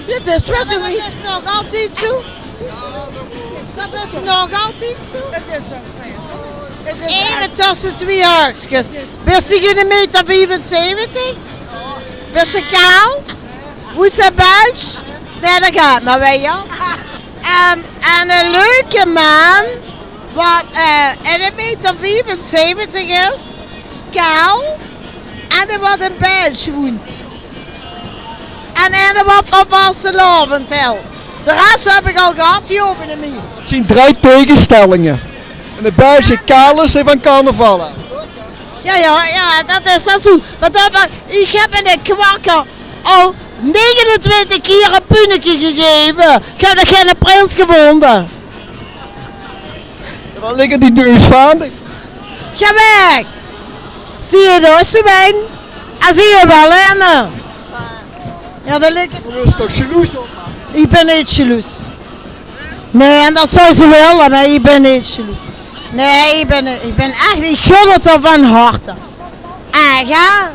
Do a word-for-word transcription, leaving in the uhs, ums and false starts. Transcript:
Dit is bès zoe. Dat is nog altied zoe. Dat is nog altied zoe. Het is toch vreselijk. Het is Eve tösse twie haakskes. Bis se geine meter viefenzeventig? Bis se kaal? Woe is de Belsj? Nae, dat geit nog waal, jao. En, en eine leuke maan, wat eh eine meter viefenzeventig is, kaal, en dae wat in Belsj woent. En eine wat van vastelaovend hilt. De res höb ich al gehad, die hove neet mie. Het zien drei tegenstellinge. En de Belsj kaal is, dae van carnaval. Jao, jao, jao, dat is dan zoe. Want dan, ich höb eine kwakker al negenentwintig kier ein punneke gegeve. Ich höb nog geine prins gevonde. Jao, dan ligke die dus vaandig. Gaon weg. Zie je dus, die wijn? En zie je waal eine? Jao, dat ligke. Du bis toch jaloers op mich? Ich bin neet jaloers. Nae, en dat zouw ze wille, mer ich bin neet jaloers. Nae, ich bin, ich bin ech, ich gun het häör van harte. Ech, hè?